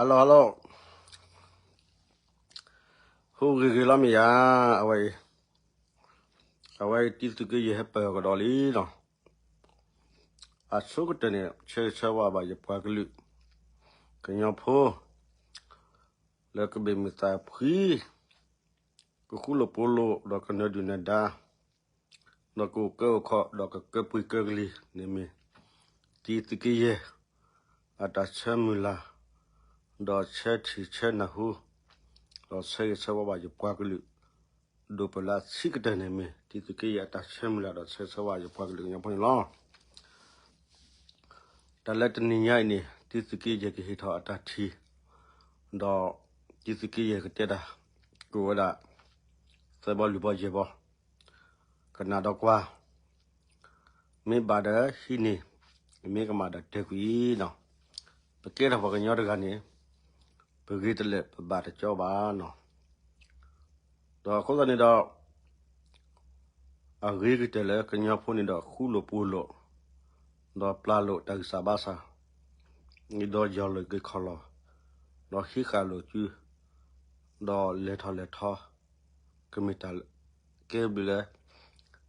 Hello hello, ဟူးဂ့ၤဂ့ၤလီၤမ့ၢ်ယၤ, အဝဲအံၤ, အဝဲအံၤတံသုးက့ယဲၢ်ဟဲပၢၢ်ကဒီးလံလီၤ. အဆိကတၢၢ်န့ၣ် ဆၢဂ့ၤဆၢဝါဘၣ်ယပှၤကလုာ် ကညီဖိ လၢကဘ့ၣ်မုာ်သးဖှံ ကဃူလိာ်ဖိးလိာ် ဒီးကနၢၤဒုၣ်နၢၤဒါ ဒီးကအိၣ်ကၢအိၣ်ခီၣ် ဒီးကကၢပှ့ၤကၢကလံၤန့ၣ်မ့ၢ် တံသုးက့ယဲၢ် အတၢ်ဆၢမုၢ်လၢ် ဒီးဆၢထံၣ်ဆၢနၢ်ဟူ ဒီးဆၢဂ့ၤဆၢဝါဘၣ်ယပှၤကလုာ် ဒိၣ်ပၢၢ်လၢအဆံးကတၢၢ်န့ၣ်မ့ၢ် တံသုးက့ယဲၢ်အတၢ်ဆၢမုၢ်လၢ် ဒီးဆၢဂ့ၤဆၢဝါယပှၤကလုာ်ကညီဖိန့ၣ်လီၤ. တၢ်လၢတနံၤညါအံၤန့ၣ် တံသုးက့ယဲၢ်ကဟ့ၣ်ထီၣ်အတၢ်ထံၣ် ဒီးတံသုးက့ယဲၢ်ကတဲတၢ် ကအိၣ်ဝဲဒၣ် သၢဘီလွံၢ်ဘီယဲၢ်ဘီ ကနၣ်ဒီးကွၢ်, မ့ၢ်ဘၣ်ဒီးဟံးန့ၢ်, မ့ၢ်ကမၣ်ဒီးတဲကွံာ်နီၤ. ပကဲထီၣ်ပှၤကညီတဂၤန့ၣ် ပဂ့ၤတလၢာ်ပဘၣ်တကၠီဘၣ်နီၤ. ဒီးအဃိသတးန့ၣ်ဒီး အဂ့ၤကတၢၢ်လၢကညီဖိန့ၣ်ဒီး ဃူလိာ်ဖိးလိာ်, ဒီးပျၢ်လိာ်တၢ်ဂံၢ်စၢ်ဘါစၢ်, ဒီးယီၢ်လိာ်က့ၤခီၣ်လီၢ်, ဒီးဟံးဃာ်လိာ်စု, ဒီးလဲၤထီၣ်လဲၤထီ ကမ့ၢ်တၢ်ကဲဘျုးလၢ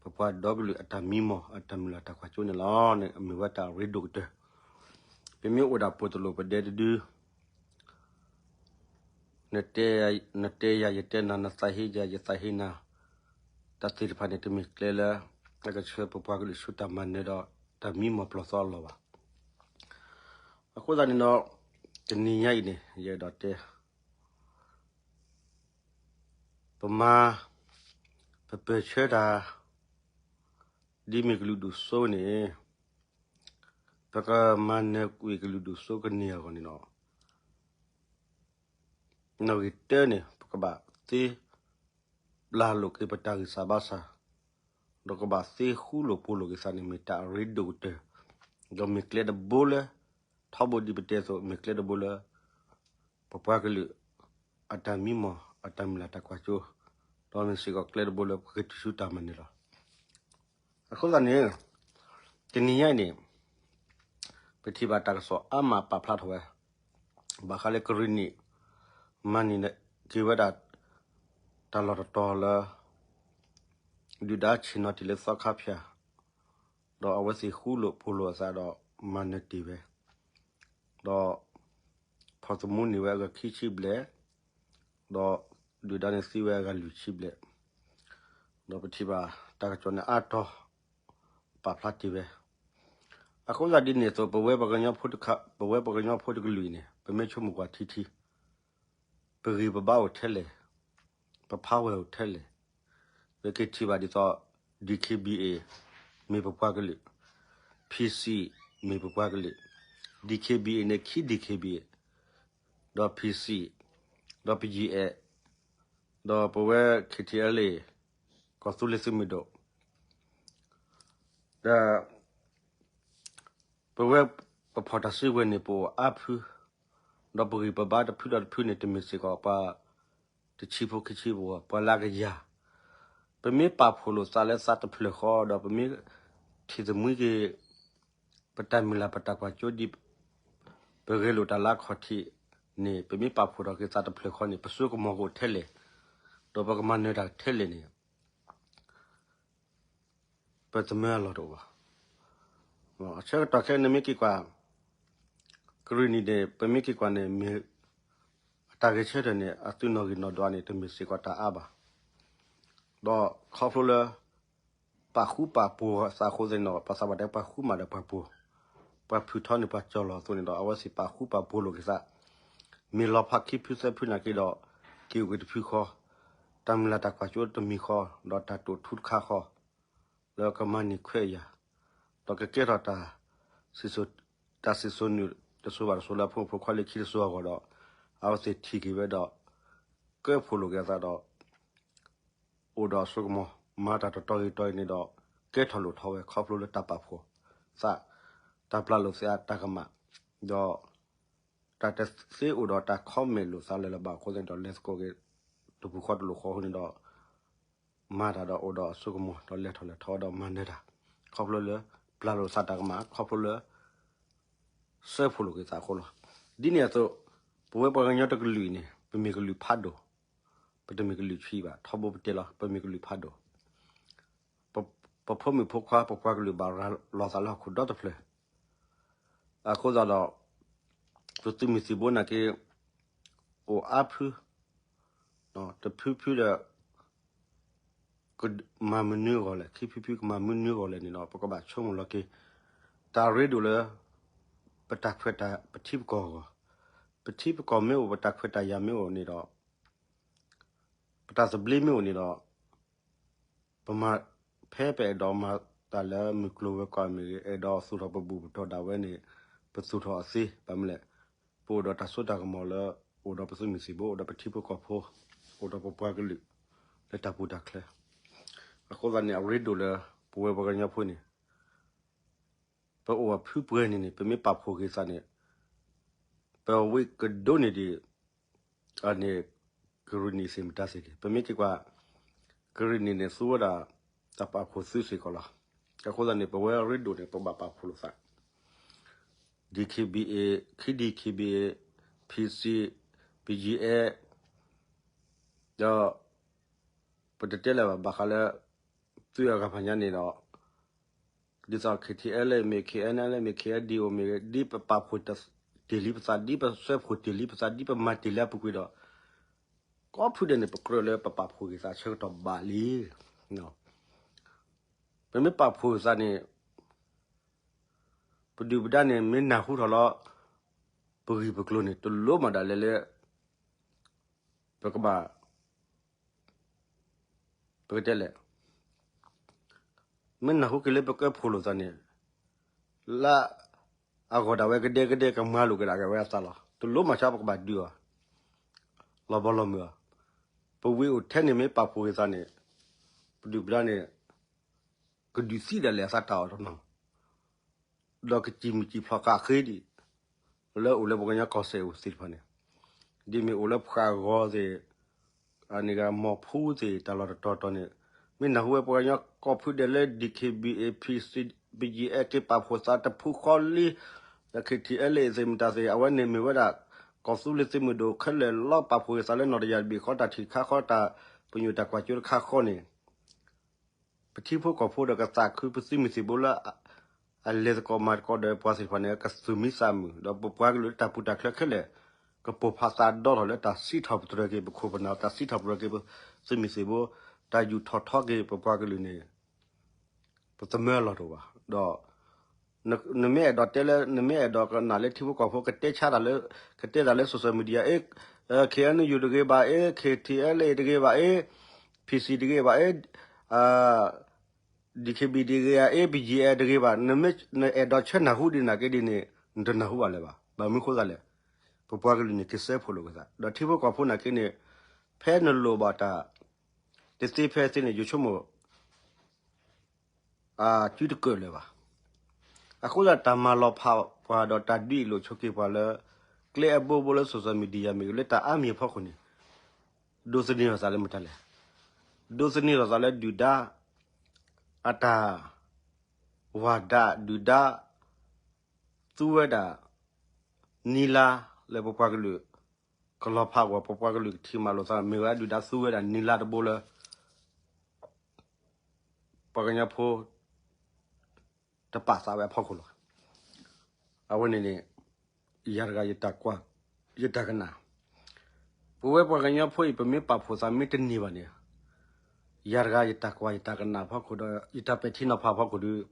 ပပှၤဒီကလုာ်အတၢ်မံမီၢ် အတၢ်မုၢ်လၢ်တၢ်ကွၢ်စိန့ၣ်လီၤ. န့ၣ်မ့ၢ်ဝဲတၢ်ရ့ဒိၣ်ကတၢၢ်. ပမ့ၢ်အိၣ်ဒၣ်ပိာ်တလိာ်ပဒဲတဒု နတဲယၤယတဲနၤ နသးဟ့ယၤယသးဟ့နၤ, တၢ်သ့ၣ်တဖၣ်န့ၣ် တမ့ၢ်ကျဲလၢ အကဆှၢပပှၤကလုာ်ဆူတၢ်မၤနၢၤဒီး တၢ်မံမီၢ်ပျီၢ်သီအလီၢ်ဘၣ်. အဃိသတးန့ၣ်ဒီး တနံၤညါအံၤန့ၣ် ယအဲၣ်ဒိးတဲ ပမၤ ပပၢၢ်ဆၢတၢ် ဒ်မ့ၢ်ကလုာ်ဒူၣ်စိန့ၣ် ပကမၤနၢၤကွံာ်ကလုာ်ဒူၣ်စိကန့ၢ်အဂီၢ်န့ၣ်လီၤ. နီၣ်ဂံၢ်တၢန့ၣ် ပကဘၣ်သ့ပျၢ်လိာ်က့ၤပတၢ်ဂံၢ်စၢ်ဘါစၢ်, ဒီးကဘၣ်သ့ဃူလိာ်ဖိးလိာ်က့ၤသးန့ၣ် မ့ၢ်တၢ်အရ့ဒိၣ်ကတၢၢ်, ဒီးမ့ၢ်ကျဲတဘိလၢ ထီဘိဒ်ပတဲအသိး မ့ၢ်ကျဲတဘိလၢ ပပှၤကလုာ် အတၢ်မံမီၢ် အတၢ်မုၢ်လၢ်တၢ်ကွၢ်စိ, ဒီးမ့ၢ်စ့ၢ်ကီးကျဲတဘိလၢပကတုၤဆူတၢ်မၤနၢၤလီၤ. အဃိသတးန့ၣ် တနံၤညါအံၤန့ၣ် ပထံၣ်ဘၣ်တၢ်ကစီၣ်အါမးပာ်ဖျါထီၣ်ဝဲ ဘၣ်ဃးလၢကရံၣ်နံၣ် မၤန့ၢ်က့ၤဝဲဒၣ် တၢ်လီၢ်တတီၤလၢ ဒုၣ်ဒါဆ့ၣ်နီၤတ့ၢ်လၢသီခါဖၠၣ် ဒီးအဝဲသ့ၣ်ဃူလိာ်ဖိးလိာ်အသးဒီးမၤနၢၤတ့ၢ်ဝဲ, ဒီး ဖီၣ်သမူန့ၢ်ဝဲအဂၤခံဆံဘျဲၣ်, ဒီးဒုၣ်ဒါန့ၣ်သံဝဲအဂၤလွံၢ်ဆံဘျဲၣ်, ဒီးပထံၣ်ဘၣ်တၢ်ကစီၣ်န့ၣ်အါတီၤ ပာ်ဖျါတ့ၢ်ဝဲ. အဃိသတးဒ်န့ၣ်အသိး ပဝဲပှၤကညီဖိတခါ ပဝဲပှၤကညီဖိတကလုာ်အံၤန့ၣ် ပမ့ၢ်ဆိကမိၣ်ကွၢ်ထံထံ ပဂံၢ်ပဘါအိၣ်ထဲလဲၣ်, ပဖးဝဲၢ်အိၣ်ထဲလဲၣ်, ပကထံၣ်ဘၣ်ဒ်သိး DKBA မ့ၢ်ပပှၤကလုာ်, PC မ့ၢ်ပပှၤကလုာ်, DKBA န့ၣ်ခံ DKBA ဒီး PC ဒီး ပယဲၢ်အဲၣ် ဒီးပဝဲ KTLA ကီၢ်သူလ့ၤသုးမုၢ်ဒိၣ်, ဒီး ပဝဲပဖီၣ်တၢ်စုကဝဲၤန့ၣ် ပအိၣ်အါဖု, ဒီးပဂံၢ်ပဘါတဖုဒီးတဖုန့ၣ် တမ့ၢ်စ့ၢ်ကီးပှၤတဆံဖိခံဆံဖိ, ပှၤလၢအကယၤ, ပမ့ၢ်ပာ်ဖှိၣ်လိာ်သးလၢသးတဖျၢၣ်ဃီ ဒီးပမ့ၢ်ထံၣ်သမံက့ၤ ပတၢ်မုၢ်လၢ်ပတၢ်ကွၢ်စိဒ် ပဂဲၤလိာ်တၢ်လၢအခီၣ်ထံးန့ၣ် ပမ့ၢ်ပာ်ဖှိၣ်ထီၣ်က့ၤသးတဖျၢၣ်ဃီန့ၣ် ပစိကမီၤကအိၣ်ထဲလဲၣ်, ဒီးပကမၤနၢၤတၢ်ထဲလဲၣ်န့ၣ် ပသမၢအလီၢ်တအိၣ်ဘၣ်. အဆၢကတီၢ်ခဲအံၤန့ၣ်မ့ၢ်က့ၤကွၢ် ကရံၣ်နံၣ်န့ၣ် ပမ့ၢ်က့ၤကွၢ်န့ၣ် မ့ၢ်အတၢ်ဂဲၤဆၢထၢၣ်န့ၣ် အသုနီၣ်ဂံၢ်နီၣ်ဒွးန့ၣ် တမ့ၢ်စ့ၢ်ကီးတၢ်အါဘၣ်. ဒီးခီဖျိလၢ ပာ်ဃူပာ်ဖိးသးအဃိသတးန့ၣ်ဒီး ပှၤသးပှၢ်တဲပှၤဃူမးဒီးပှၤပိာ်, ပှၤဖုထီန့ၣ်ပှၤကၠီၣ်လီၤအသိးန့ၣ်ဒီး အဝဲသ့ၣ်ပာ်ဃူပာ်ဖိးလိာ်က့ၤသး, မ့ၢ်လီၤဖးခံဖုသၢဖုနာ်က့ဒီး က့ၤအိၣ်က့ၤတဖုဃီ, တၢ်မုၢ်လၢ်တၢ်ကွၢ်စိတမံၤဃီ, ဒီးတၢ်တိာ်ထူတခါဃီ, လၢကမၤန့ၢ်ခွဲးယာ်, ဒီးကကဲထီၣ်တၢ် တၢ်စံၣ်စိၤနုာ်တစိၤဘၣ်တစိၤလၢအဖိမုၣ်ဖိခွါလၢခံတစိၤအဂီၢ်ဒီး အဝဲသ့ၣ်ထံၣ်က့ၤဝဲဒီး ကၢဖိးလိာ်က့ၤအသးဒီး အိၣ်ဒီးအစိကမီၤ မၤတၢ်တတီၤဂ့ၤတီၤဂ့ၤန့ၣ်ဒီး ကဲထီၣ်လိာ်ထီဝဲခီဖျိလၢတၢ်ပာ်ဖှိၣ်သး, တၢ်ပျၢ်လိာ်သးတၢ်ကမၣ်, ဒီး တၢ်တသ့အိၣ်ဒီးတၢ် comment လိာ်သးလၢၤလၢၤဘၣ်အဃိသတးဒီး လဲၤသကိးက့ၤ တပူၤဃီတလိာ်ဃီအဃိန့ၣ်ဒီး မၤတၢ်ဒီးအိၣ်ဒီးအစိကမီၤ ဒီးလဲၤထီၣ်လဲၤထီဒီးမၤနၢၤတၢ် ခီဖျိလၢ ပျၢ်လိာ်သးတၢ်ကမၣ် ခီဖျိလၢ စၢဖှိၣ်လိာ်က့ၤသးအဃိလီၤ. ဒ်န့ၣ်အသိး ပဝဲပှၤကညီတကလုာ်အံၤန့ၣ် ပမ့ၢ်ကလုာ်ဖးဒိၣ်, ပတမ့ၢ်ကလုာ်ဆံးဘၣ်, ထီဘိပတဲလီၤ ပမ့ၢ်ကလုာ်ဖးဒိၣ်. ပဖိမုၣ်ဖိခွါ ပပှၤကလုာ်ဘၣ်ရၤလီၤသးလၢဟီၣ်ခိၣ်ဒီတဖျၢၣ်. အဃိသတးဒီး ပသုးမုၢ်သံၣ်ဘိနာ်က့ အိၣ်အါဖု, တဖုဖုဒီး ကမၤမနုၤအဂီၢ်လဲၣ်, ခံဖုဖုကမၤမနုၤအဂီၢ်လဲၣ်န့ၣ်ဒီး ပကဘၣ်ဆိကမိၣ်လီၤက့ၤ တၢ်ရ့ဒိၣ်လၢ ပတၢ်ခွဲးတၢ် ပထံပကီၢ်အဂီၢ်, ပထံပကီၢ်မ့ၢ်အိၣ် ပတၢ်ခွဲးတၢ်ယာ်မ့ၢ်အိၣ်န့ၣ်ဒီး ပတၢ်သဘျ့မ့ၢ်အိၣ်န့ၣ်ဒီး ပမၤ ဖဲပအဲၣ်ဒိးမၤတၢ်လၢမုၢ်ကျိၤဝဲၤကွာ်မ့ၢ်ဂ့ၤ, အဲၣ်ဒိးသူၣ်ထီၣ်ပဘူၣ်ပတီၢ်ဒၣ်ဝဲန့ၣ် ပသူၣ်ထီၣ်အသ့. ဘၣ်မနုၤလဲၣ်, ပအိၣ်ဒီးတၢ်စိတၢ်ကမီၤလၢ အိၣ်ဒီးပသုးမုၢ်သံၣ်ဘိ, အိၣ်ဒီးပထံဖိကီၢ်ဖိ, အိၣ်ဒီးပပှၤကလုာ် လၢတၢ်ပူၤတၢ်ချၢ. အဃိသတးန့ၣ် အရ့ဒိၣ်လၢ ပဝဲပှၤကညီဖိန့ၣ် ပအိၣ်အဖုပှဲၤန့ၣ်န့ၣ် ပမ့ၢ်ပာ်ဖှိၣ်က့ၤသးန့ၣ် ပဝံၤကဒိးန့ၢ်ဒံး အန့ၣ် ကရံၣ်နံၣ်သ့ၣ်မတၤသ့ၣ်န့ၣ် ပမ့ၢ်က့ၤကွၢ် ကရံၣ်နံၣ်န့ၣ် သူဝဲဒၣ် တၢ်ပာ်ဖှိၣ်သုးစ့ၢ်ကီးလီၤ. အဃိသတးန့ၣ် ပဝဲအရ့ဒိၣ်န့ၣ် ပဘၣ်ပာ်ဖှိၣ်လိာ်သး DKBA, ခံ DKBA, PC, BGF, ဒီး ပတတဲလၢၤဘၣ် ဘၣ်ဃးလၢ သုးအဂၤဖးညါန့ၣ်ဒီး ဒ်သိး KTLA မ့ၢ် KNLA မ့ၢ် KNDO မ့ၢ်ဂ့ၤ ဒ်ပပာ်ဖှိၣ်တ့ၢ်လံပသး ဒ်ပစွဲဖှိၣ်တ့ၢ်လံပသး ဒ်ပမၤတ့ၢ်လံအပူၤကွံာ်ဒီး ကိးဖုဒဲးန့ၣ် ပကြၢးလၢပပာ်ဖှိၣ်က့ၤသးဆၢကတီၢ်ဘၣ်လံ. ပမ့ၢ်ပာ်ဖှိၣ်သးန့ၣ် ပဒုၣ်ပဒါန့ၣ် မ့ၢ်နၢ်ဟူထီၣ်လီၤ ပဂံၢ်ပကျိၤန့ၣ် တလိၣ်မးဒၣ်လဲာ်လၢ ပကဘၣ် ပကတဲလဲၣ်, မ့ၢ်နၢ်ဟူက့ၤလၢပကဲဖှိၣ်လိာ်သးန့ၣ် လၢအဂီၢ်ဒၣ်ဝဲကဒဲကဒဲကမၤလိာ်က့ၤဒၣ်က့ၤဝဲအသးလီၤ. တလိၣ်မၤဆါပကဘၣ်ဒုးအီၤ လီၤဘီလီၤမုၢ်အီၤ. ပဝံၤအိၣ်ထဲန့ၣ်မ့ၢ်ပာ်ဖှိၣ်က့ၤသးန့ၣ် ပဒုၣ်ပဒါန့ၣ် ကဒုးသံဒၣ်လဲာ်အသးတၢ်အီၣ်တနီၤ ဒီးကစံၣ်မုၢ်စံၣ်ဖျိးဃာ်ဃ့ဒံး လၢအိၣ်လၢပှၤကညီကီၢ်စဲၣ်အိၣ်သ့ၣ်တဖၣ်န့ၣ်, ဒ်မ့ၢ်အိၣ်လၢဖှးဂီၤသ့ၣ်, န့ၣ်ဂ့ၤ မီၢ်ဖူသ့ၣ် တၢ်လီၢ်တတီၤတီၤန့ၣ်, မ့ၢ်နၢ်ဟူဝဲပှၤကညီကိးဖုဒဲးလၢ DKBA, PC, BGF က့ၤပာ်ဖှိၣ်သးတဖုဃီလံ, ဒီး KTLA သ့ၣ်မတၤသ့ၣ် အဝဲန့ၣ်မ့ၢ်ဝဲဒၣ် ကီၢ်သူလ့ၤသုးမုၢ်ဒိၣ်ခဲလၢာ်လီၤ ပာ်ဖှိၣ်က့ၤသးလၢနီၢ်တယၢ်တဘ့ၣ်ဃီ တၢ်ထံၣ်တခါဃီ တၢ်ပညိၣ်တၢ်ကွၢ်စိတခါဃီန့ၣ် ပထံဖိကီၢ်ဖိဒီးကသးခုပသုးမုၢ်သံၣ်ဘိလၢ အလဲၤသကိးမၤသကိးဒီးပှၤသ့ၣ်တဖၣ်န့ၣ် ကသူၣ်မံသးမုာ် ဒီးပပှၤကလုာ်လၢတၢ်ပူၤတၢ်ချၢခဲလၢာ် ကပိၢ်ဖးသးဒီထီၣ်လၢတၢ်စံးထီၣ်ပတြၢၤက့ၤပခိၣ်ပနၢ် တၢ်စံးထီၣ်ပတြၢၤက့ၤပသုးမုၢ်သံၣ်ဘိ တၢ်ယူာ်ထီၣ်ထီက့ၤပပှၤကလုာ်န့ၣ် ပသမၢလီၤတအိၣ်ဘၣ်. ဒီး နမ့ၢ်အဲၣ်ဒိးတဲလၢ နမ့ၢ်အဲၣ်ဒိးကနၣ်လၢထံဖိကီၢ်ဖိ ကတဲဆါတၢ်လၢ ကတဲတၢ်လၢ social media အ့ KNU တဂ့ၤဘၣ်အ့ KTLA တဂ့ၤဘၣ်အ့ PC တဂ့ၤဘၣ်အ့ DKB တဂ့ၤဘၣ်အ့ BGF တဂ့ၤဘၣ် နမ့ၢ်နအဲၣ်ဒိးဆၢနၢ်ဟူဒ်န့ၣ်က့ဒ်န့ၣ် နတနၢ်ဟူဘၣ်လၢၤဘၣ်. ဘၣ်မနုၤဃိသတးလဲၣ် ပပှၤကလုာ်န့ၣ် ကစဲဖှိၣ်လိာ်က့ၤသး ဒီးထံဖိကီၢ်ဖိနာ်က့န့ၣ် ဖဲနလိၣ်ဘၣ်တၢ် တသ့ဖဲသ့န့ၣ် ယဆိကမိၣ် အစုတကၢၢ်လၢၤဘၣ်. အဃိသတးတၢ်မၤလီၤဖးပှၤဒီးတၢ်ဒုးလိာ်ဆိက့ၤပှၤလၢ ကျဲအဘိဘိလၢ social media မ့ၢ်ဂ့ၤ လၢတၢ်အါမံၤအဖီခိၣ်န့ၣ် ဒိးသန့ၤထီၣ်သးလၢမတၤလဲၣ်. ဒိးသန့ၤထီၣ်သးလၢဒုၣ်ဒါ အတၢ် ဝၤဒၣ် ဒုၣ်ဒါ သူဝဲဒၣ် နံၤလါလၢပပှၤကလုာ် ကလီၤဖးကွၢ် ပပှၤကလုာ်ကထံၣ်မၤလိာ်သး မ့ၢ်ဝဲဒၣ်ဒုၣ်ဒါသူဝဲဒၣ်နံၤလါတဘိလၢ ပှၤကညီဖိ တပာ်သးဝဲအဖီခိၣ်လီၤ. အဝဲန့ၣ်န့ၣ် ယၤတဂၤယတၢ်ကွၢ် ယတၢ်ကနၣ် ပဝဲပှၤကညီဖိအံၤ ပမ့ၢ်ပာ်ဖှိၣ်သးမ့ၢ်တန့ၢ်ဘၣ်န့ၣ် ယၤတဂၤယတၢ်ကွၢ်ယတၢ်ကနၣ်အဖီခိၣ်ဒီး ယတၢ်ပဲာ်ထံနီၤဖးအဖီခိၣ်ဒီး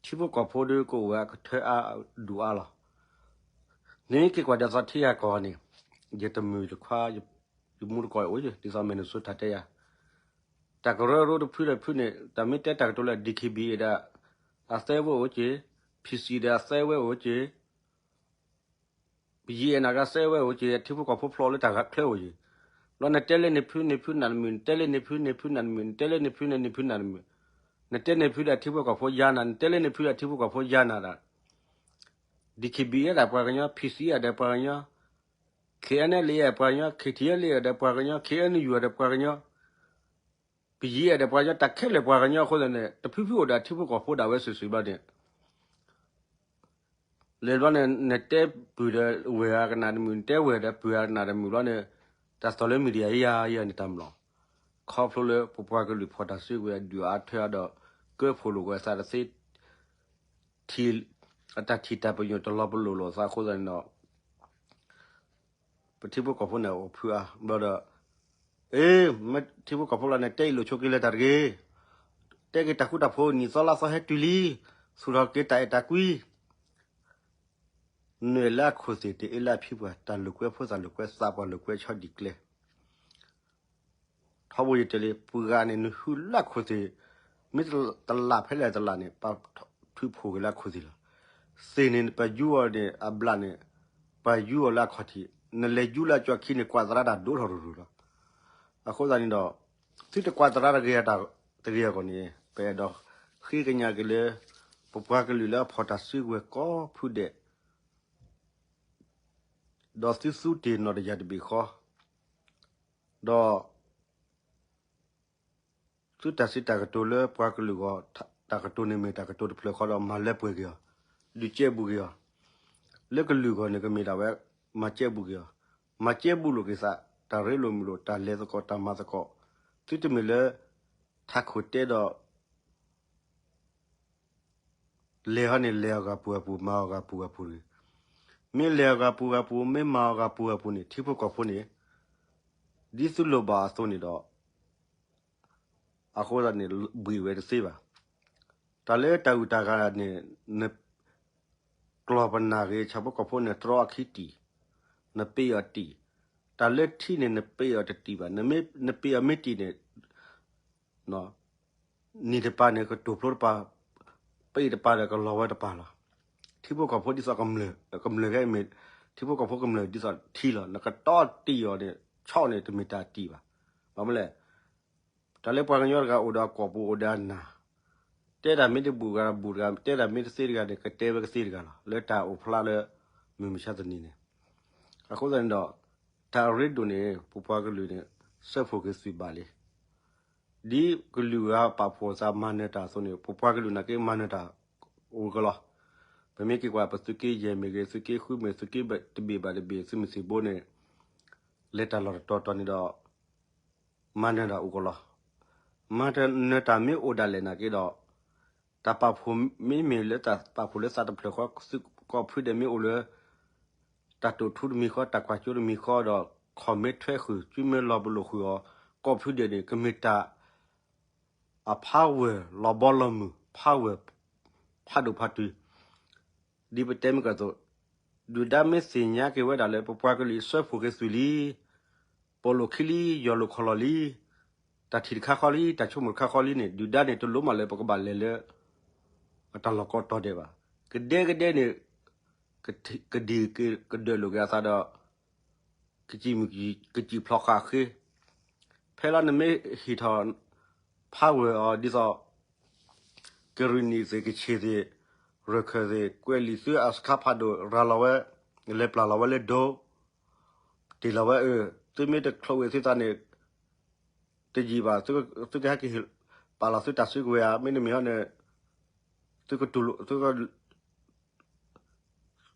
ထံဖိကီၢ်ဖိဒီးကအိၣ်ဝဲအကထၢအါဒူၣ်အါလီၤ. နမ့ၢ်က့ၤကွၢ်ဒ်သိးထံဂၤကီၢ်ဂၤန့ၣ် ယတမုာ်တခွါ ယမူတကိးအိၣ်ယ ဒ်သိး Minnesota တဲယၤ တၢ်ကရၢကရိတဖုဒီးဖုန့ၣ် တၢ်မ့ၢ်တဲတၢ်ကတိၤလၢ DKBA ဒီး အသဲဝဲအိၣ်က့ၤ, PC ဒီးအသဲဝဲအိၣ်က့ၤ ပယံၤအဲၣ်နၤ ကသဲဝဲအိၣ်က့ၤ ထံဖိကီၢ်ဖိဖျိလၢတၢ်ချၢအိၣ်က့ၤ, ဘျီနတဲလၢန့ၣ်ဖုန့ၣ်ဖုနၢ်တမုာ်, နတဲလၢန့ၣ်ဖုန့ၣ်ဖုနၢ်တမုာ်, နတဲလၢန့ၣ်ဖုန့ၣ်ဖုနၢ်တမုာ်, နတဲန့ၣ်ဖုဒီးထံဖိကီၢ်ဖိယါနၤ, နတဲလၢန့ၣ်ဖုဒီးထံဖိကီၢ်ဖိယါနၤဒီး DKBA ဒီးပှၤကညီ, PC ဒီးပှၤကညီ, KNLA ဒီးပှၤကညီ, KTLA ဒီးပှၤကညီ, KNU ဒီးပှၤကညီ ပယံၤအဲၣ်ဒီးပှၤကညီ တၢ်ခဲလၢာ်ပှၤကညီအဃိသတးန့ၣ် တဖုဖုအိၣ်ဒီးထံဖိကီၢ်ဖိဒၣ်ဝဲစုာ်စုာ်ဘျီန့ၣ် လဲၤဘျီန့ၣ် နတဲပုၢ်ဒီးဝဲၢ်အကနၣ်တမုာ်, နတဲဝဲၢ်ဒီးပုၢ်အကနၣ်တမုာ်ဘျီန့ၣ်, တၢ်သီၣ်လၢ media ယၤယၤန့ၣ်တၢ်မလီၤ. ခီဖျိလၢပပှၤကလုာ်ဖီၣ်တၢ်စုကဝဲၤဒုၣ်အါထွဲအါဒီး ကၢဖှိၣ်လိာ်ကွဲသးတသ့ ထံၣ် အတၢ်ထံၣ်တၢ်ပညိၣ်တလီၤပလိာ်လိာ်သးအဃိသတးန့ၣ်ဒီး ပထံဖိကီၢ်ဖိန့ၣ်အိၣ်ဖုးအါဘျီဒီး, အ့ မ့ၢ်ထံဖိကီၢ်ဖိလီၤန့ၣ် တဲအံၤလိာ်ဆိးက့ၤလၢတၢ်တဂ့ၤ, တဲက့ၤတၢ်ဃူတၢ်ဖိး နံၣ်သီလါသီဟဲတုၤလံ, သူၣ်ထီၣ်က့ၤတၢ်အဲၣ်တၢ်ကွံ နအဲၣ်လၢအခိၣ်သ့ၣ် တအဲၣ်လၢအဖံပှၢ်, တၢ်လိာ်ကွဲဖိသၣ်လိာ်ကွဲသးပှၢ်လိာ်ကွဲဆီဒံၣ်ကျဲ ထီဘိယတဲလံ ပှၤဂၤန့ၣ် နဟုးလၢအခိၣ်သ့ၣ်, မ့ၢ်တလၢ်ဖဲလဲၣ်တလၢ်န့ၣ် ပာ်ထုးဖှိၣ်က့ၤလၢအခိၣ်သ့ၣ်လီၤ. သ့ၣ်န့ၣ် ပယူအီၤန့ၣ် အဘျၣ်န့ၣ် ပယူအီၤလၢအခီၣ်ထံး, နလဲၤယူလၢအကၠီခံန့ၣ် ကွၢ်သရၣ်တၢ်ဒိၣ်ထီၣ်ရူၤရူၤလီၤ. အဃိသတးန့ၣ်ဒီး သုတကွၢ်သရၣ်တဂ့ၤတဂ့ၤအဂီၢ်န့ၣ် ပအဲၣ်ဒိးဃ့ကညးက့ၤလၢ ပပှၤကလုာ်လၢအဖီၣ်တၢ်စုကဝဲၤကိးဖုဒဲး ဒီးသုသူတ့ၢ်နီၣ်တယၢ်တဘ့ၣ်ဃီ, ဒီး သုတၢ်စံးတၢ်ကတိၤလၢပှၤကလုာ်ဂီၢ် တၢ်ကတိၤန့ၣ်မ့ၢ်တၢ်ကတိၤတဖျၢၣ်ဃီဒီး မၤလၢပှဲၤက့ၤအီၤ, ဒုးကဲဘူးက့ၤအီၤ, လၢကလုာ်ဂီၢ်န့ၣ် ကမ့ၢ်ဒၣ်ဝဲ မၤကဲဘူးက့ၤအီၤ, မၤကဲဘူးလိာ်က့ၤသး တၢ်ရ့လိာ်မုာ်လိာ် တၢ်လဲၤသကိး တၢ်မၤသကိး, သုတမ့ၢ်လၢ ထးခိၣ်တဲဒီး လဲၤဟီန့ၣ် လဲၤအဂၤပူၤဂၤပူၤ မၤအဂၤပူၤဂၤပူၤတဂ့ၤ. မ့ၢ်လဲၤအဂၤပူၤဂၤပူၤ မ့ၢ်မၤအဂၤပူၤဂၤပူၤန့ၣ် ထံဖိကီၢ်ဖိန့ၣ် ဒ်သုလိၣ်ဘၣ်အသိးန့ၣ်ဒီး အဃိသတးန့ၣ် ဘှံးဝဲတသ့ဘၣ်. တၢ်လၢတၢ်ဂုၤတၢ်ဂၤန့ၣ် န ကျီၢ်ပနၢ်ဂ့ၤ ဆၣ်ဖိကီၢ်ဖိန့ၣ် တြီအခံတံၢ်, နပ့းအီၤတံၢ်, တၢ်လၢထံန့ၣ် နပ့းအီၤတတံၢ်ဘၣ်, နပ့းအီၤမ့ၢ်တံၢ်န့ၣ် နံၤတပၤန့ၣ် ကတိၤဖျိတပၤ, ပ့းတပၤဒီးကလီၤဝဲတပၤလီၤ. ထံဖိကီၢ်ဖိဒ်သိးကမျၢၢ်, ကမျၢၢ်ခဲအံၤမ့ၢ် ထံဖိကီၢ်ဖိကမျၢၢ်ဒ်သိးထံလီၤ. နကတီတံၢ်အီၤန့ၣ် ဆီၣ်န့ၣ် တမ့ၢ်တၢ်တံၢ်ဘၣ်. ဘၣ်မနုၤလဲၣ် တၢ်လၢပှၤကညီတဂၤအိၣ်ဒီးအကိာ်ပူၤ အိၣ်ဒီးအနၢ်, တဲတၢ်မ့ၢ်တဘူးဂၤဘူးတဂၤ, တဲတၢ်မ့ၢ်တသ့တဂၤန့ၣ် ကတဲဝဲကသ့တဂၤလီၤ. လၢတၢ်အိၣ်ဖျါလၢ မုၢ်မဆါတနံၤန့ၣ် အဃိသတးန့ၣ်ဒီး တၢ်အရ့ဒိၣ်န့ၣ် ပပှၤကလုာ်န့ၣ် စၢဖှိၣ်က့ၤသွံၣ်ဘၣ်လံ. ဒ်ကလုာ်ဂၤပာ်ဖှိၣ်သးမၤနၢၤတၢ်အသိးန့ၣ် ပပှၤကလုာ်နာ်က့မၤနၢၤတၢ်အိၣ်ကလီၤ. ပမ့ၢ်က့ၤကွၢ် ပသုးက့ယဲၢ်မ့ၢ်ဂ့ၤ, သုးက့ဃုမ့ၢ်, သုးက့တဘ့ၣ်ဘၣ်တဘ့ၣ် သုးမုၢ်သံၣ်ဘိန့ၣ် လဲၤတၢ်လီၢ်တတီၤတီၤန့ၣ်ဒီး မၤနၢၤတၢ်အိၣ်ကလီၤ. မၤနၢၤတၢ်မ့ၢ်အိၣ်ဒၣ်လဲာ်နာ်က့ဒီး တၢ်ပာ်ဖှိၣ်မ့မ့ၢ်လၢတၢ်ပာ်ဖှိၣ်လၢသးတဖျၢၣ်ဃီ ကိးဖုဒဲးမ့ၢ်အိၣ်လၢ တၢ်တိာ်ထူတမံၤဃီ, တၢ်ကွၢ်စိတမံၤဃီဒီး ခီၣ်မ့ၢ်ထွဲဃုာ် စုမ့ၢ်လီၤပလိာ်ဃုာ်အီၤ ကိးဖုဒဲးန့ၣ် ကမ့ၢ်တၢ် အ power လီၤဘီလီၤမုၢ် power ဖးဒိၣ်ဖးတုၤ ဒ်ပတဲမ့ၢ်ကၢ်သိး ဒုၣ်ဒါမ့ၢ်သ့ၣ်ညါက့ၤဝဲဒၣ်လၢ ပပှၤကလုာ်စၢဖှိၣ်က့ၤသွံၣ်လံ, ပိာ်လိာ်ခံလံ, ယီၢ်လိာ်ခီၣ်လီၢ်လံ, တၢ်ထံၣ်တခါဃီလံ, တၢ်ဆိကမိၣ်တခါဃီလံန့ၣ် ဒုၣ်ဒါန့ၣ် တလိၣ်မးလၢပကဘၣ်လဲၤလၢ အတၢ်လီၢ်ကိးတီၤဒဲးဘၣ်. ကဒဲကဒဲန့ၣ် ကဒံၣ်ကဒၢးလိာ်က့ၤအသးဒီး ကစံၣ်ဖျိးဃာ်ဃ့ ဖဲလီၤနမ့ၢ်ဟ့ၣ်ထီၣ် power အီၤဒ်သိး ကရ့ၣ်နံၣ်သ့ၣ် ကဆ့ၣ်သ့ၣ် ရခၢၣ်သ့ၣ် ကွဲးလံာ်သုအစခါဖးဒိၣ် ရၤလီၤဝဲ လဲၤပျၢ်လီၤဝဲလၢဒိ တ့ၢ်လီၤဝဲအၢ သုမ့ၢ်တချိးဝဲသုသးန့ၣ် တယံာ်ဘၣ် သုကဟဲက့ၤ ပာ်လီၤသုတၢ်စုကဝဲၤဧါ မ့တမ့ၢ်ဟီန့ၣ် သုကတူၢ်လိာ် သုက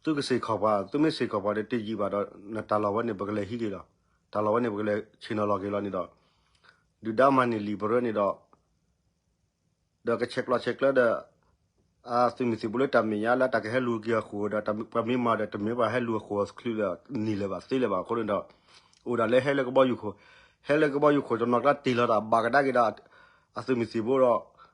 သုကစ့ၢ်ကီးပှၤ သုမ့ၢ်စ့ၢ်ကီးပှၤဒီးတယံာ်ဘၣ်ဒီး နတၢ်လီၢ်ဝဲန့ၣ် ပကလဲၤဟံးက့ၤလီၤ. တၢ်လီၢ်ဝဲန့ၣ် ပကလဲၤဆ့ၣ်နီၤလီၤက့ၤလီၤန့ၣ်ဒီး ဒုၣ်ဒါမၤန့ၢ်လံာ်ပရၢန့ၣ်ဒီး ဒီးကဆဲးကျိးဆဲးကျၢဒီး အသုးမုၢ်သံၣ်ဘိလၢတၢ်မဲာ်ညါလၢတၢ်ကဟဲလူၤက့ၤအဃိဒီး ပှၤမ့ၢ်မၤဒီး တမ့ၢ်ပှၤဟဲလူၤအဃိအချံလၢနံၤလၢၤဘၣ်သ့လၢၤဘၣ်အဃိန့ၣ်ဒီး အိၣ်ဒၣ်လၢဟဲလၢကဘီယူၤခိၣ် ဟဲလၢကဘီယူၤခိၣ်တနီၤကျါတ့ၢ်လီၤတၢ်ဘၣ်ကဒါက့ၤဒီး အသုးမုၢ်သံၣ်ဘိဒီး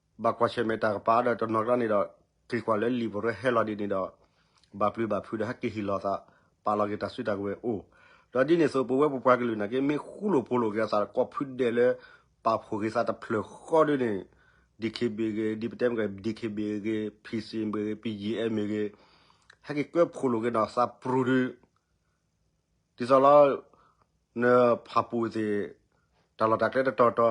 ဘၣ်ကွၢ်ဆၢၣ်မဲာ်တၢ်ကပၤဒီးတနီၤကျါန့ၣ်ဒီး က့ၤကွၢ်လၢလံာ်ပရၢဟဲလီၤဒ်န့ၣ်ဒီး ဘၣ်ပျုၤဘၣ်ဖုးဒီးဟဲက့ၤဟ့ၣ်လီၤသး ပာ်လီၤက့ၤတၢ်စုတၢ်ကဝဲၤအိၣ် ဒီးဒ်န့ၣ်အသိး ပဝဲပပှၤကလုာ်နာ်က့ မ့ၢ်ဃူလိာ်ဖိးလိာ်က့ၤအသးကိးဖုဒဲးလၢ ပာ်ဖှိၣ်က့ၤသးတဖျၢၣ်ဃီဒ်န့ၣ် DKBA ဂ့ၤ ဒ်ပတဲမ့ၢ်ဂ့ၤ DKBA ဂ့ၤ PC မ့ၢ်ဂ့ၤ ပယံာ်အဲမ့ၢ်ဂ့ၤ ဟဲက့ၤကၢဖှိၣ်လိာ်က့ၤနီၢ်သးပျူၤဒုး ဒ်သိးလီၤ နဖးပူၤသ့ၣ် တၢ်လီၢ်တၢ်ကျဲတတီၤတီၤ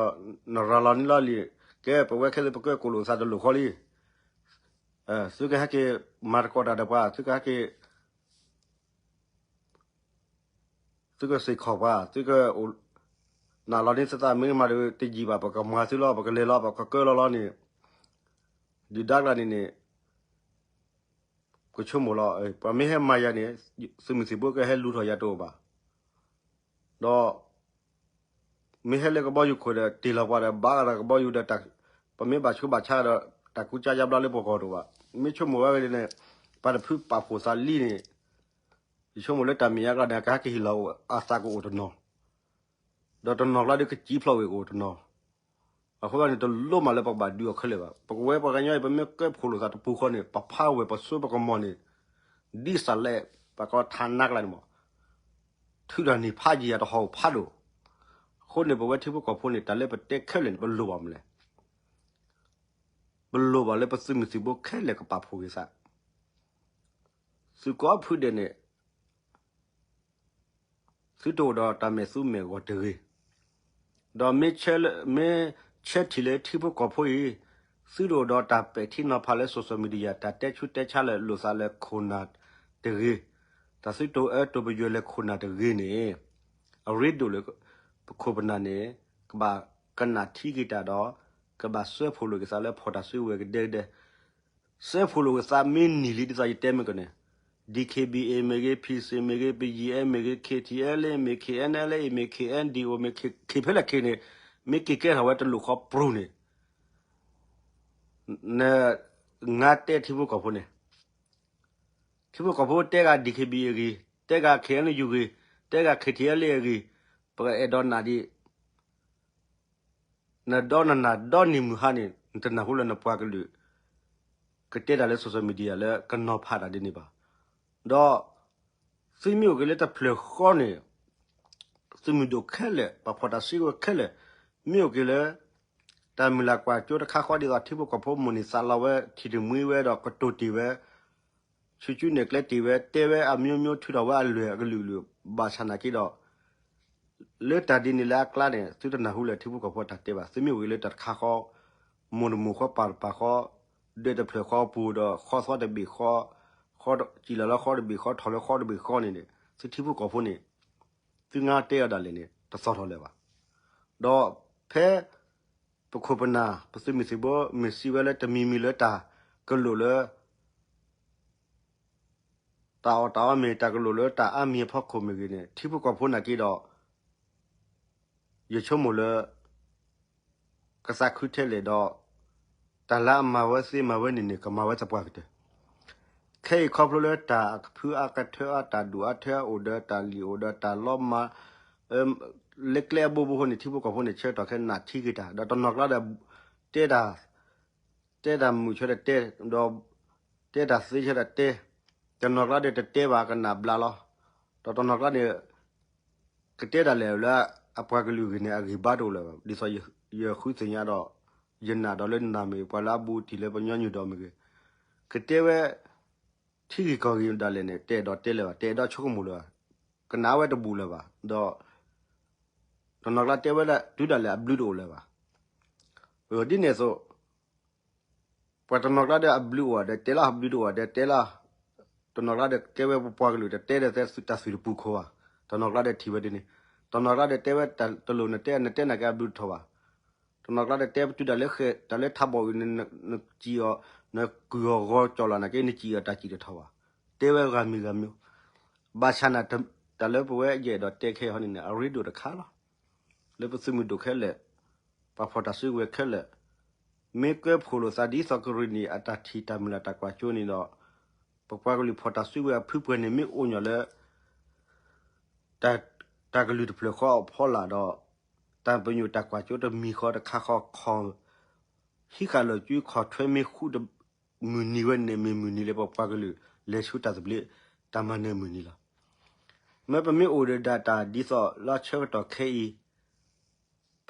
နရၤလီၤန့ၢ်လီၤလံာ် ကဲ ပဝဲခဲလၢာ်ပကၢကိၣ်လိာ်သးတလိၣ်ဃီလံ သုကဟဲက့ၤမၤသကိးတၢ်ဒီးပှၤ သုကဟဲက့ၤ သုကစ့ၢ်ကီးပှၤ သုက နလီၤန့ၢ်သုသးမ့ၢ်မၤဒီးတယံာ်ဘၣ် ပကမၤသုလီၤ ပကလဲၤလီၤ ပကကၢလီၤလီၤန့ၣ် ဒုၣ်ဒါကျါန့ၣ်န့ၣ် ကဆိကမိၣ်လီၤ, ပှၤမ့ၢ်ဟဲမၤယၤန့ၣ် သုးမုၢ်သံၣ်ဘိကဟဲလူၤထီၣ်ယၤတအိၣ်ဘၣ်. ဒီး မ့ၢ်ဟဲလၢကဘီယူၤခိၣ်ဒီး တ့ၢ်လီၤပှၤဒီး ဘၣ်ဂၤဒီးကဘီယူၤဒီး ပမ့ၢ်ဘၣ်ဆူးဘၣ်ဆါဒီး တၢ်ကူစါယါဘျါလၢပဂီၢ်တအိၣ်ဘၣ်. မ့ၢ်ဆိကမိၣ်ဝဲန့ၣ် ပှၤတဖုပာ်ဖှိၣ်သးလံန့ၣ် ယဆိကမိၣ်လၢတၢ်မဲာ်ညါကျါန့ၣ် ကဟဲကဟ့ၣ်လီၤအသးကအိၣ်တနီၤ, ဒီးတနီၤကျါဒီးကစံၣ်ဖျိးဝဲကအိၣ်တနီၤ. အဃိသတးန့ၣ် တလိၣ်မးလၢပကဘၣ်ဒုးအီၤခဲလၢာ်ဘၣ်. ပကဝဲပှၤကညီအံၤ ပမ့ၢ်ကဲဖှိၣ်လိာ်သးတပူၤဃီန့ၣ် ပဖးဝဲၢ်ပစိ ပကမီၤန့ၣ် ဒ်သိးလဲၣ် ပှၤကီထါနါကျါန့ၣ်မး ထုးထီၣ်န့ၢ်ဖးယံာ်ယၤတဟီၣ်ဖးဒိၣ်. အဃိန့ၣ် ပဝဲထံဖိကီၢ်ဖိန့ၣ် တၢ်လၢပတဲခဲလၢာ်န့ၣ် ပလိၣ်ဘၣ်မနုၤလဲၣ်. ပလိၣ်ဘၣ်လၢပသုးမုၢ်သံၣ်ဘိခဲလၢာ်ကပာ်ဖှိၣ်က့ၤသး. သုးကိးဖုဒဲးန့ၣ် သုတအိၣ်ဒီးတၢ်မဲာ်သူမဲာ်ဂီၤတဂ့ၤ. ဒီးမ့ၢ်ဆၢထံၣ်လၢထံဖိကီၢ်ဖိအံၤ သုတအိၣ်ဒီးတၢ်ပဲာ်ထံနီၤဖးလၢ social media တၢ်တဲဆူးတဲဆါလၢလိာ်သးလၢခိၣ်နၢ်တဂ့ၤ, တၢ်သုတအိၣ်အၢတိၢ်ပယွဲလၢခိၣ်နၢ်တဂ့ၤန့ၣ် အရ့ဒိၣ်လၢ ပခိၣ်ပနၢ်န့ၣ် ကဘၣ်ကနၣ်ထံက့ၤတၢ်ဒီး ကဘၣ်စၢဖှိၣ်လိာ်က့ၤသးလၢဖီၣ်တၢ်စုကဝဲၤကဒဲကဒဲ စၢဖှိၣ်လိာ်က့ၤသးမ့ၢ်နံၤလံ ဒ်သိးယတဲမ့ၢ်ကန့ၣ် DKBA မ့ၢ်ဂ့ၤ, PC မ့ၢ်ဂ့ၤ, BGF မ့ၢ်ဂ့ၤ, KTLA မ့ၢ် KNLA မ့ၢ် KNDO မ့ၢ် ခ့ဖဲလဲၣ်ခ့န့ၣ် မ့ၢ်က့ၤကဲထီၣ်ဝဲတလိၣ်ဃီပြူၤန့ၣ် န ငါတဲထံဖိကီၢ်ဖိန့ၣ် ထံဖိကီၢ်ဖိတဲဂၤ DKBA အဂ့ၤ, တဲဂၤ KNU ဂ့ၤ, တဲဂၤ KTLA အဂ့ၤ, ပကအဲၣ်ဒိးနၢ်ဒံး နဒီနနၢ်ဒီနံၤမုၢ်ဟါန့ၣ် နတနၢ်ဟူလၢနပှၤကလုာ် ကတဲတၢ်လၢ social media လၢကနီၤဖးတၢ်ဒ်န့ၣ်ဘၣ်. ဒီး သုမ့ၢ်အိၣ်က့ၤလၢတဖျၢၣ်ဃီန့ၣ် သုးမုၢ်ဒိၣ်ခဲလၢာ် ပှၤဖီၣ်တၢ်စုကဝဲၤခဲလၢာ် မ့ၢ်အိၣ်က့ၤလၢ တၢ်မုၢ်လၢ်ကွၢ်စိတခါဃီဒ်သိးထံဖိကီၢ်ဖိမိၢ်န့ၢ်သးလီဝဲ ထံၣ်တမှံဝဲဒီးကတိၤတ့ၢ်ဝဲ ဆူၣ်ကၠူနဲၣ်ကျဲတ့ၢ်ဝဲ တဲဝဲအမျိုးမျိုး ထုးထီၣ်ဝဲအလွဲၢ်အကလုာ်ကလုာ် ဘၣ်ဆၣ်နာ်က့ဒီး လၢတၢ်ဒ်န့ၣ်လၢအကျါန့ၣ် သုတနၢ်ဟူလၢထံဖိကီၢ်ဖိတၢ်တဲဘၣ်. သုမ့ၢ်အိၣ်က့ၤလၢတၢ်တခါဃီ မိၢ်တမိၢ်ဃီပၢ်တပၢ်ဃီ ဒၢးတဖျၢၣ်ဃီပူၤဒီး ဃီသီတဘ့ၣ်ဃီ ဃီစံၣ်လီၤလၢဃီတဘ့ၣ်ဃီ ထီၣ်လၢဃီတဘ့ၣ်ဃီန့ၣ်န့ၣ် သုထံဖိကီၢ်ဖိန့ၣ် သုငါတဲအီၤဒၣ်လဲာ်န့ၣ် တသီၣ်ထီၣ်လၢၤဘၣ်. ဒီးဖဲ ပခိၣ်ပနၢ် ပသုးမုၢ်သံၣ်ဘိ မ့ၢ်စံးဝဲလၢတမံၤမံၤလၢတၢ်ကလိၣ်လၢ တၢ်အီၣ်တၢ်အီမ့ၢ် တၢ်ကလိၣ်လၢတၢ်အါမံၤအဖီခိၣ်မ့ၢ်ဂ့ၤန့ၣ် ထံဖိကီၢ်ဖိနာ်က့ဒီး ယဆိကမိၣ်လၢ ကသးခုထဲလဲၣ်ဒီး တၢ်လၢအမၤဝဲသ့မၤဝဲန့ၣ်န့ၣ် ကမၤဝဲသပှၢ်ကတၢၢ်. ခဲအံၤခီဖျိလၢတၢ်အကဖုအါကထၢအါ တၢ်ဒူၣ်အါထၢအါအိၣ်ဒီး တၢ်လံၣ်အိၣ်ဒီး တၢ်လီမၤ လၢကျဲအဘိဘိဃိန့ၣ် ထံဖိကီၢ်ဖိန့ၣ် ဆၢကတီၢ်ခဲအံၤနၢ်ထံက့ၤတၢ် ဒီးတနီၤကျါဒီး တဲတၢ် တဲတၢ်မုာ်ဆၢဒီးတဲ ဒီး တဲတၢ်သ့ဆၢဒီးတဲ, တနီၤကျါဒီးတတဲဘၣ်ကနၣ်ဘျါလီၤ. ဒီးတနီၤကျါန့ၣ် ကတဲဒၣ်လဲာ်လၢအပှၤကလုာ်ဂ့ၤန့ၣ် အဂံၢ်ဘါတအိၣ်လၢၤဘၣ်. ဒ်သိးယဃုသ့ၣ်ညါဒီး ယနာ်ဒီးလၢနၤမ့ၢ်ဂ့ၤ ပှၤလၢအဘူးတံၢ်လၢပညီနုၢ်ဒီးမ့ၢ်ဂ့ၤ, ကတဲဝဲ ထံဂ့ၢ်ကီၢ်ဂ့ၢ်ဒၣ်လဲာ်န့ၣ် တအဲၣ်ဒိးတဲလၢၤဘၣ်, တအဲၣ်ဒိးဆိကမိၣ်လၢၤဘၣ်, ကနၣ်ဝဲတဘူးလၢၤဘၣ်. ဒီး တနီၤကျါတဲဝဲဒၣ် တုၤဒၣ်လဲာ်အဘျုးတအိၣ်လၢၤဘၣ်. ဒ်န့ၣ်အသိး ပှၤတနီၤကျါဒီးအဘျုးအိၣ်ဒီးတဲလီၤ, အဘျုးတအိၣ်ဒီးတဲလီၤ. တနီၤကျါဒီးကဲဝဲပပှၤကလုာ်ဒီးတဲဒီးတဲတၢ်သုးတပူၤခိၣ်ဘၣ်. တနီၤကျါဒီးထံၣ်ဝဲဒ်န့ၣ်, တနီၤကျါဒီးတဲဝဲတၢ်တလိၣ်နတဲ နတဲနာ်က့အဘျုးတထီၣ်ဘၣ်. တနီၤကျါဒီးတဲပတုၤဒၣ်လၢဃဲၤ တၢ်လၢထးဘီၣ်အံၤ နစံၣ်အီၤ နကုၢ်အီၤဂီၤကၠီၣ်လီၤနာ်က့ နစံၣ်အီၤတၢ်စံၣ်တထီၣ်ဘၣ်. တဲဝဲဂၤမံၤဂၤမံၤ, ဘၣ်ဆၣ်န့ၣ် တၢ်လၢပဝဲယအဲၣ်ဒိးတဲခဲအံၤဟီန့ၣ်န့ၣ် အရ့ဒိၣ်တခါလီၤ. လၢပသုးမုၢ်ဒိၣ်ခဲလၢာ် ပှၤဖီၣ်တၢ်စုကဝဲၤခဲလၢာ် မ့ၢ်ကဲဖှိၣ်လိာ်သးဒ်သိးကရ့ၣ်နံၣ်အတၢ်ထံၣ်တၢ်မုၢ်လၢ်တၢ်ကွၢ်စိန့ၣ်ဒီး ပပှၤကလုာ်ဖီၣ်တၢ်စုကဝဲၤအဖုပှဲၤန့ၣ် မ့ၢ်အိၣ်ညီလၢ တၢ်ကလုၢ်တဖျၢၣ်ဃီအဖီလာ်ဒီး တၢ်ပညိၣ်တၢ်ကွၢ်စိတမံၤဃီတခါဃီခီ ဟံးဃာ်လီၤစုခီၣ်ထွဲမ့ၢ်ဃူတမုၢ်နံၤဝဲန့ၣ် မ့ၢ်မုၢ်နံၤလၢပပှၤကလုာ်လဲၤဆူတၢ်သဘျ့ တၢ်မၤနၢၤမုၢ်နံၤလီၤ. မ့ၢ်ပမ့ၢ်အိၣ်ဒီးဒၣ်တၢ်ဒ်သိးလၢဆၢကတီၢ်ခဲအံၤ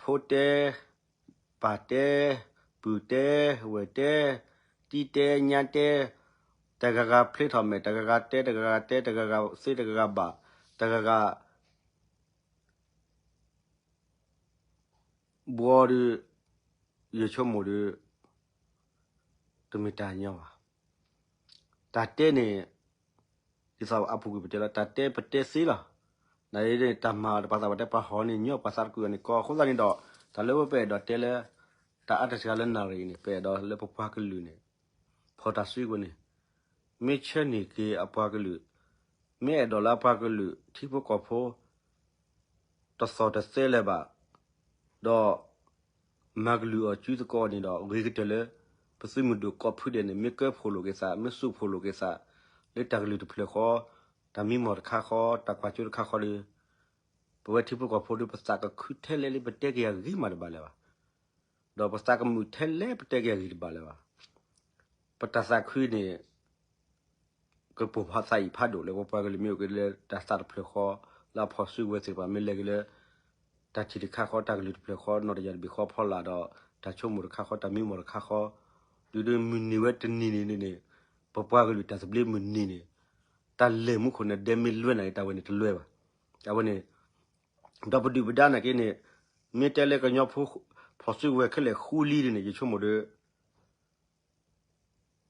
ဖိတဲ ပၢ်တဲ ပုၢ်တဲ ဝဲၢ်တဲ တံၤတဲ ညါတဲ တဂၤဂၤဖျ့ထီၣ်မဲာ် တဂၤဂၤတဲ တဂၤဂၤတဲ တဂၤဂၤသ့ တဂၤဂၤဘၣ် တဂၤဂၤ ဘှီဒီး ယဆိကမိၣ်ဒီး တမ့ၢ်တၢ်ညီဘၣ်. တၢ်တဲန့ၣ် ဒ်သိးအပူၤကွံာ်ပတဲလီၤ တၢ်တဲပတဲသ့လီၤ. နန့ၣ် တၢ်မၤပှၤသးပှၢ်တဲပှၤဟီၣ်န့ၣ်ညီ ပှၤသးတကုာ်အီၤန့ၣ်ကီ အဃိသတးန့ၣ်ဒီး တၢ်လၢပအဲၣ်ဒိးတဲလၢ တၢ်အါတစှၤလၢနၣ်ရံၣ်အံၤန့ၣ် ပအဲၣ်ဒိးလၢပပှၤကလုာ်န့ၣ် ဖီၣ်တၢ်စုကဝဲၤန့ၣ် မ့ၢ်ဆၢန့ၢ်က့ၤအပှၤကလုာ်, မ့ၢ်အဲၣ်ဒိးလၢအပှၤကလုာ်ထံဖိကီၢ်ဖိ တသီၣ်တသဲလၢၤဘၣ်, ဒီး မၤကလုာ်အီၤစုသကိးန့ၣ်ဒီး ဂ့ၤကတၢၢ်လၢ ပသုးမုၢ်ဒိၣ်ကိးဖုဒဲးန့ၣ် မ့ၢ်ကၢဖှိၣ်လိာ်က့ၤသး မ့ၢ်စူးဖှိၣ်လိာ်က့ၤသး လၢတၢ်ကလုၢ်တဖျၢၣ်ဃီ, တၢ်မံမီၢ်တခါဃီ, တၢ်ကွၢ်စိတခါဃီဒီး ပဝဲထံဖိကီၢ်ဖိဒီး ပသးကခုထဲလဲၣ်လၢပတဲက့ၤအဂ့ၢ်မးတဘၣ်လၢၤဘၣ်, ဒီးပသးကမုာ်ထဲလဲၣ်ပတဲက့ၤအဂ့ၢ်တဘၣ်လၢၤဘၣ်. ပတၢ်သးခုန့ၣ် ကပိၢ်ဖးသးအံၤဖးဒိၣ်လၢ ပပှၤကလုာ်မ့ၢ်အိၣ်က့ၤလၢတၢ်သးတဖျၢၣ်ဃီ, လၢအဖီၣ်စုကဝဲၤသ့ၣ်တဖၣ် မ့ၢ်လဲၤက့ၤလၢ တၢ်ထံၣ်တခါဃီ, တၢ်ကလုၢ်တဖျၢၣ်ဃီ, နီၢ်တယၢ်တဘ့ၣ်ဃီအဖီလာ်ဒီး တၢ်ဆိကမိၣ်တခါဃီ, တၢ်မံမီၢ်တခါဃီ, ဒုးဒုးမုၢ်နံၤဝဲတနံၤန့ၣ်န့ၣ် ပပှၤကလုာ်တၢ်သဘျ့မုၢ်နံၤန့ၣ် တၢ်လဲၤမူခိၣ်န့ၣ် ဒဲမ့ၢ်လွဲနၤန့ၣ် တၢ်ဝဲန့ၣ်တလွဲဘၣ်. အဝဲန့ၣ် ဒီးပဒုၣ်ပဒါနာ်က့န့ၣ် မ့ၢ်တဲလၢကညီဖိ ဖီၣ်စုကဝဲၤခဲလၢာ်ဃူလံဒ်န့ၣ် ယဆိကမိၣ်ဒီး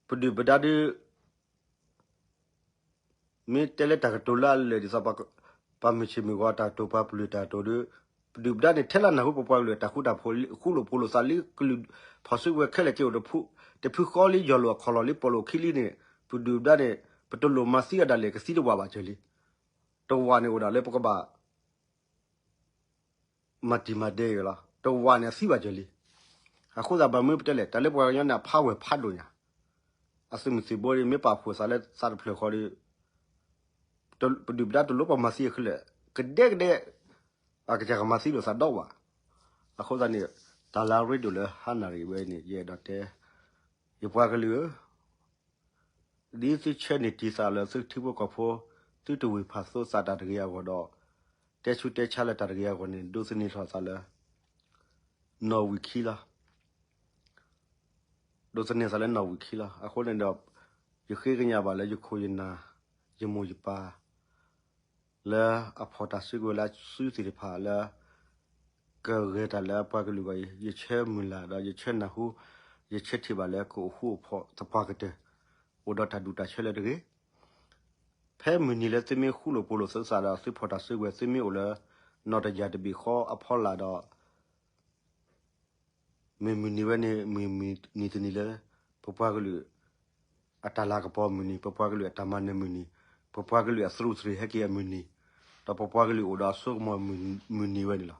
ပဒုၣ်ပဒါဒုး မ့ၢ်တဲလၢတၢ်ကတိၤလၢအလၢာ်ဒ်သိး ပှၤမုၢ်ဆ့ၣ်မုၢ်ဂီၤတၢ်ကတိၤ ပှၤပျုၢ်တၢ်ကတိၤဒီး ပဒုၣ်ပဒါန့ၣ် ထဲလၢနၢ်ဟူပပှၤကလုာ်အတၢ်ဃူတၢ်ဖိး ဃူလိာ်ဖိးလိာ်သးလၢကလုာ် ဖီၣ်စုကဝဲၤခဲလၢာ်က့ၤအိၣ်တဖု တဖုဃီလံ ယီၢ်လိာ်အခီၣ်လီၢ်လံ ပိာ်လိာ်ခံလံန့ၣ် ပဒုၣ်ပဒါန့ၣ် ပတလိၣ်မၤသံအဒၣ်လဲာ် ကသံတဝးဘၣ်စၢၤလံ. တဝးန့ၣ်အိၣ်ဒၣ်လၢပကဘၣ် မၤတံၤမၤဒဲဂ့ၤလီၤ. တဝးန့ၣ်အသံဘၣ်စၢၤလံ. အဃိသတးဘၣ်မနုၤပတဲလဲၣ် တၢ်လၢပှၤကညီန့ၣ် အဖးဝဲၢ်ဖးဒိၣ်ညါ, အသုးမုၢ်သံၣ်ဘိန့ၣ် မ့ၢ်ပာ်ဖှိၣ်သးလၢသးတဖျၢၣ်ဃီဒီး ပဒုၣ်ပဒါတလိၣ်ပှၤမၤသံအခဲလၢာ် ကဒဲကဒဲ အကစၢ်ကမၤသံလိာ်သးဒီးဝဲ. အဃိသတးန့ၣ် တၢ်လၢအရ့ဒိၣ်လၢဟါနၣ်ရံၣ်ဝဲန့ၣ် ယအဲၣ်ဒိးတဲ ယပှၤကလုာ်ဧၢ, ဒ်သုဆၢန့ၢ်တံၢ်သးလၢသုထံဖိကီၢ်ဖိ သုတဝ့ၢ်ဖးသိသးတၢ်တဂ့ၤအဂီၢ်ဒီး တဲဆူတဲဆါလၢတၢ်တဂ့ၤအဂီၢ်န့ၣ် ဒိးသန့ၤထီၣ်သးလၢ နီၣ်ဝံာ်ခံလီၤ. ဒိးသန့ၤသးလၢနီၣ်ဝံာ်ခံလီၤ. အဃိန့ၣ်ဒီး ယဃ့ကညးဘၣ်လၢယခိၣ်ယနၢ် ယမိၢ်ယပၢ် လၢအဖီၣ်တၢ်စုကဝဲၤလၢအစုသ့ၣ်တဖၣ်လၢ ကဂဲၤတၢ်လၢအပှၤကလုာ်အဂီၢ်အံၤ ယဆၢမုၢ်လၢ်ဒီးယဆၢနၢ်ဟူ ယဆၢထံၣ်ဘၣ်လၢကအိၣ်ဃူအိၣ်ဖိးသပှၢ်ကတၢၢ် အိၣ်ဒီးတၢ်ဒူၣ်တၢ်ဆၢလၢတဂ့ၤ. ဖဲမုၢ်နံၤလၢသုမ့ၢ်ဃူလိာ်ဖိးလိာ်သုသးဒီးသုဖီၣ်တၢ်စုကဝဲၤ သုမ့ၢ်အိၣ်လၢ နီၢ်တယၢ်တဘ့ၣ်ဃီအဖီလာ်ဒီး မ့ၢ်မုၢ်နံၤဝဲန့ၣ် မုၢ်နံၤတနံၤလၢ ပပှၤကလုာ် အတၢ်လၤကပီၤမုၢ်နံၤ, ပပှၤကလုာ်အတၢ်မၤနၢၤမုၢ်နံၤ, ပပှၤကလုာ်အသရူးသရ့းဟဲက့ၤအမုၢ်နံၤ, ဒီးပပှၤကလုာ်အိၣ်ဒီးအစိကမီၤမုၢ်နံၤဝဲန့ၣ်လီၤ.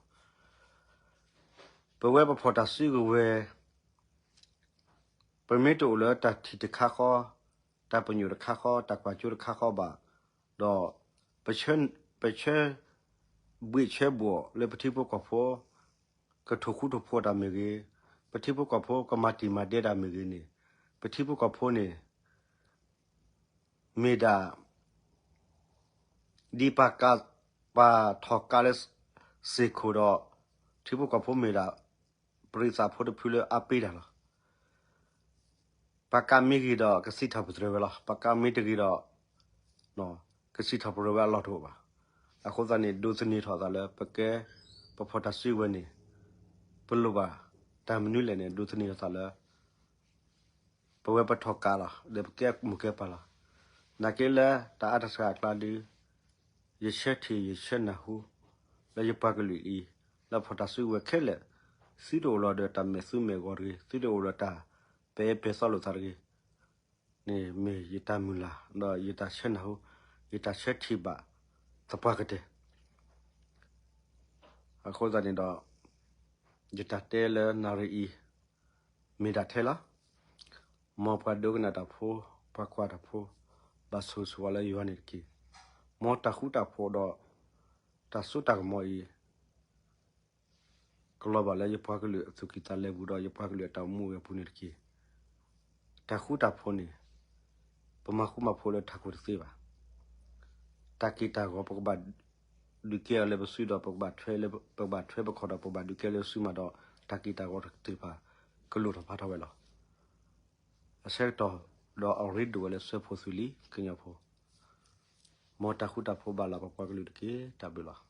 ပဝဲပဖီၣ်တၢ်စုကဝဲၤ ပမ့ၢ်တအိၣ်လၢတၢ်ထံၣ်တခါဃီ, တၢ်ပညိၣ်တခါဃီ, တၢ်ကွၢ်စိတခါဃီဘၣ်, ဒီး ပဆၢ ဘှ့ၣ်ဆၢဘှီၣ်လၢပထံဖိကီၢ်ဖိ ကထိၣ်ဃူထိၣ်ဖိးတၢ်မ့ၢ်ဂ့ၤ, ပထံဖိကီၢ်ဖိကမၤတံၢ်မၤဒဲတၢ်မ့ၢ်ဂ့ၤန့ၣ်, ပထံဖိကီၢ်ဖိန့ၣ် မ့ၢ်ဒၣ် ဒ်ပ ပှၤထီၣ်ကးလၢစ့ၢ်ခိၣ်ဒီး ထံဖိကီၢ်ဖိမ့ၢ်ဒၣ် ပရံးသးဖိတဖုလၢအပ့ၤတၢ်လီၤ. ပှၤကးမ့ၢ်ဂ့ၤဒီး ကစံးထီၣ်ပတြၢၤဝဲလီၤ. ပှၤကးမ့ၢ်တဂ့ၤဒီး ကစံးထီၣ်ပတြၢၤဝဲအလီၢ်တအိၣ်ဘၣ်. အဃိသတးန့ၣ် ဒိးသန့ၤထီၣ်သးလၢ ပကဲ ပဖီၣ်တၢ်စုကဝဲၤန့ၣ် ပလိၣ်ဘၣ်တၢ်မနုၤလဲၣ်န့ၣ် ဒိးသန့ၤထီၣ်သးလၢ ပဝဲပထီၣ်ကးလီၤ ဒီးပကဲမိၢ်ကဲပၢ်လီၤ. နာ်က့လၢတၢ်အါတစှၤအကျါဒု ယဆၢထံၣ်ယဆၢနၢ်ဟူ လၢယပှၤကလုာ်အံၤ လၢဖီၣ်တၢ်စုကဝဲၤခဲလၢာ် သုတအိၣ်လီၤဒီးတၢ်မဲာ်သူမဲာ်ဂီၤတဂ့ၤ, သုတအိၣ်ဒီးတၢ်ပဲာ်အၢပဲာ်သီလိာ်သးတဂ့ၤန့ၣ် မ့ၢ်ယတၢ်မုၢ်လၢ် ဒီးယတၢ်ဆၢနၢ်ဟူ ယတၢ်ဆၢထံၣ်ဘၣ်သပှၢ်ကတၢၢ် အဃိသတးန့ၣ်ဒီး ယတၢ်တဲလၢနၣ်ရံၣ်အံၤ မ့ၢ်ဒၣ်ထဲလီၤ. မ်ပှၤဒိကနၣ်တၢ်ဖိ, ပှၤကွၢ်တၢ်ဖိ, ဘၣ်ဆိၣ်ဂ့ၤဆိၣ်ဝါလၢယွၤန့ၣ်တက့ၢ်. မ်တၢ်ဃူတၢ်ဖိးဒီး တၢ်စိတၢ်ကမီၤအံၤ ကလီၤဘၣ်လၢယပှၤကလုာ်အသူၣ်ကံၢ်သးလဲပူၤဒီး ယပှၤကလုာ်အတၢ်အိၣ်မူအပူၤန့ၣ်တက့ၢ်. တၢ်ဃူတၢ်ဖိးန့ၣ် ပမၤဃူမၤဖိးလၢထးခိၣ်တသ့ဘၣ်. တၢ်က့ၢ်တၢ်ဂီၤ ပကဘၣ်ဒုးကဲအီၤလၢပစုဒီး ပကဘၣ်ထွဲလၢ ပကဘၣ်ထွဲပခီၣ်ဒီး ပကဘၣ်ဒုးကဲလၢစုမးဒီး တၢ်က့ၢ်တၢ်ဂီၤသ့ၣ်တဖၣ် ကလိၣ်ထီၣ်ဖးထီၣ်ဝဲလီၤ. အဆၢကတီၢ်ဒီးအရ့ဒိၣ်ဝဲလၢစၢဖှိၣ်သုးလံ ကညီဖိ, မ်တၢ်ဃူတၢ်ဖိးဘၣ်လၢပပှၤကလုာ်တက့ၢ်. တၢ်ဘျုးလီၤ.